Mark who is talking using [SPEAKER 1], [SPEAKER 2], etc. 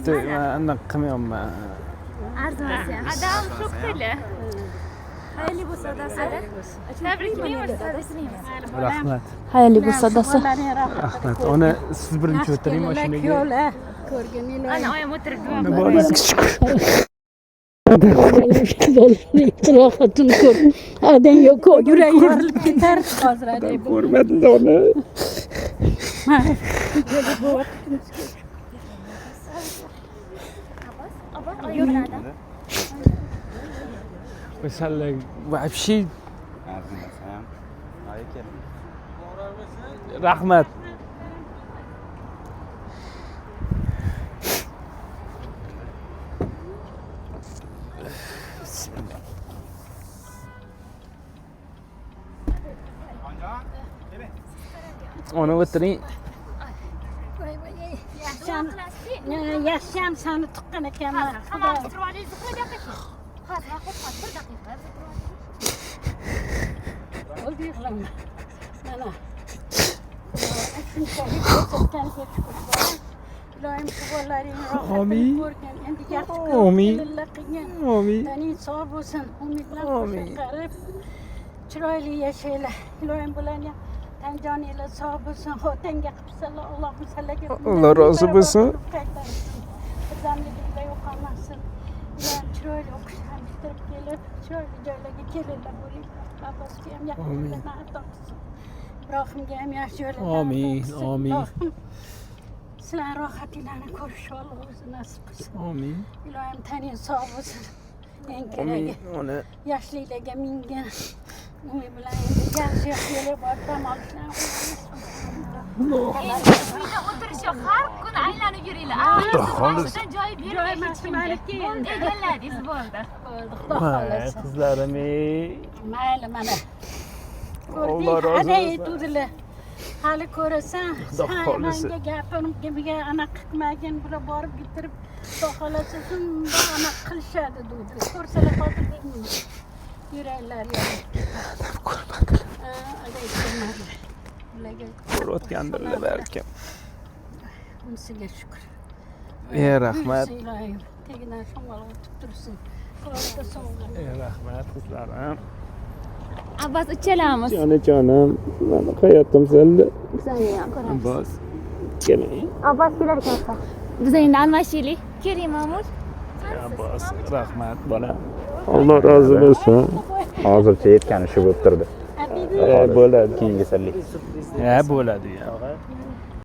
[SPEAKER 1] Cho'ta anaqa qilmayapman.
[SPEAKER 2] Arzimasa ham.
[SPEAKER 3] Adam sho'xtili.
[SPEAKER 2] Xayrli bo'lsin, adasi.
[SPEAKER 3] Tabriklaymiz.
[SPEAKER 2] Tabriklaymiz.
[SPEAKER 1] Rahmat.
[SPEAKER 2] Xayrli bo'lsin, adasi.
[SPEAKER 1] Rahmat. Ona, siz birinchi o'tiring mashinaga.
[SPEAKER 4] Kuyovlar ko'rgin iloyim.
[SPEAKER 3] Ana oyim o'tirib duo
[SPEAKER 1] Ona, boringizga shukur.
[SPEAKER 4] Rohatini ko'r. Adang yo'q, yurak yorilib ketar hozir adang.
[SPEAKER 1] Ko'rmadim ona. Masallar вообще
[SPEAKER 5] Arzimasa ham. Oyi kelin.
[SPEAKER 1] Rahmat. Ona, o'tiring.
[SPEAKER 4] Yaxshiyam, yaxshiyam seni tuqqan ekanman. Xudo.
[SPEAKER 3] Hammamiz turib olaylik, Zuhra bu yoqqa kel.
[SPEAKER 2] Hozir, hozir, bir daqiqa. Biz turib olaylik.
[SPEAKER 4] Bo'ldi, yig'lama. Mana. Shunchalik ko'rsatganiga shukur bolam. Iloyim shu bolalaring rohatini
[SPEAKER 1] Amin.
[SPEAKER 4] ko'rgin. Endi yaxshi
[SPEAKER 1] Amin.
[SPEAKER 4] ko'rib, kelinlar qilgin.
[SPEAKER 1] Amin.
[SPEAKER 4] Taning sog' bo'lsin, umidlar
[SPEAKER 1] Amin.
[SPEAKER 4] qo'sha qarib, chiroyli yashanglar. Iloyim bularni ham tan joninglar sog' bo'lsin, xotanga qilibsanlar, Allohim sizlarga
[SPEAKER 1] Alloh rozi bo'lsin.
[SPEAKER 4] Qaytarsin. Birdamliginglar yo'qolmasin. Iloyim chiroyli o'qishdan bitirib kelib, chiroyli joylarga kelinlar bo'ling. Abbosga ham yaxshi
[SPEAKER 1] Amin.
[SPEAKER 4] joylardan ato qilsin. Ibrohimga ham yaxshi joylardan ato
[SPEAKER 1] Amin,
[SPEAKER 4] qilsin.
[SPEAKER 1] amin.
[SPEAKER 4] Ilohim sizlar rohatinglarni ko'rish Alloh o'zi nasib qilsin.
[SPEAKER 1] Amin.
[SPEAKER 4] Iloyim taning sog' bo'lsin. Eng
[SPEAKER 1] Amin.
[SPEAKER 4] keragi
[SPEAKER 1] Ona.
[SPEAKER 4] yoshliklarga mingin umid bilan endi yaxshi yaxshi yo'lga borib dam olishlarni
[SPEAKER 3] Uyda o'tirish yo'q, har kuni aylanib yuringlar. Xolis. Joy bermay hech kimga.
[SPEAKER 4] Maniki
[SPEAKER 3] Bo'ldi, egalladingiz, bo'ldi.
[SPEAKER 4] Bo'ldi, xudo
[SPEAKER 1] Voy,
[SPEAKER 4] xohlasa.
[SPEAKER 1] qizlarim, ey.
[SPEAKER 4] Mayli, mana.
[SPEAKER 1] Alloh
[SPEAKER 4] Ko'rding,
[SPEAKER 1] rozi
[SPEAKER 4] aday
[SPEAKER 1] bo'lsin.
[SPEAKER 4] aytuvdilar. Hali ko'rasan,
[SPEAKER 1] Xudo
[SPEAKER 4] sen
[SPEAKER 1] xohlasa.
[SPEAKER 4] manga gapimga anaqa qilmagin, bular borib bitirib, xudo xohlasa shundoq anaqa qilishadi degdilar. Ko'rsalar hozir bilmayman. Yuraklari yorilib ketadi.
[SPEAKER 1] Ko'rmadilar.
[SPEAKER 4] Ha, aday ko'rmadilar. Ularga
[SPEAKER 1] Ko'rayotgandirlar balkim.
[SPEAKER 4] Unisiga shukur.
[SPEAKER 1] Ey, rahmat.
[SPEAKER 4] Buyursin iloyim. Tegidan shamol o'tib tursin. Qulog'ida sovg'a.
[SPEAKER 1] Ey, rahmat qizlarim.
[SPEAKER 3] Abbos uchalamiz.
[SPEAKER 1] Jonajonim, mani hayotim senda.
[SPEAKER 2] Bizani ham ko'ramiz.
[SPEAKER 1] Abbos, keling.
[SPEAKER 2] Abbos kelar ekan.
[SPEAKER 3] Biz endi almashaylik. Keling, Mamur.
[SPEAKER 1] Abbos, rahmat bolam. Alloh rozi bo'lsin.
[SPEAKER 5] Hozircha yetgani shu bo'lib turdi.
[SPEAKER 1] E, bo'ladi.
[SPEAKER 5] Keyingi sirli.
[SPEAKER 1] Ha, bo'ladi ya.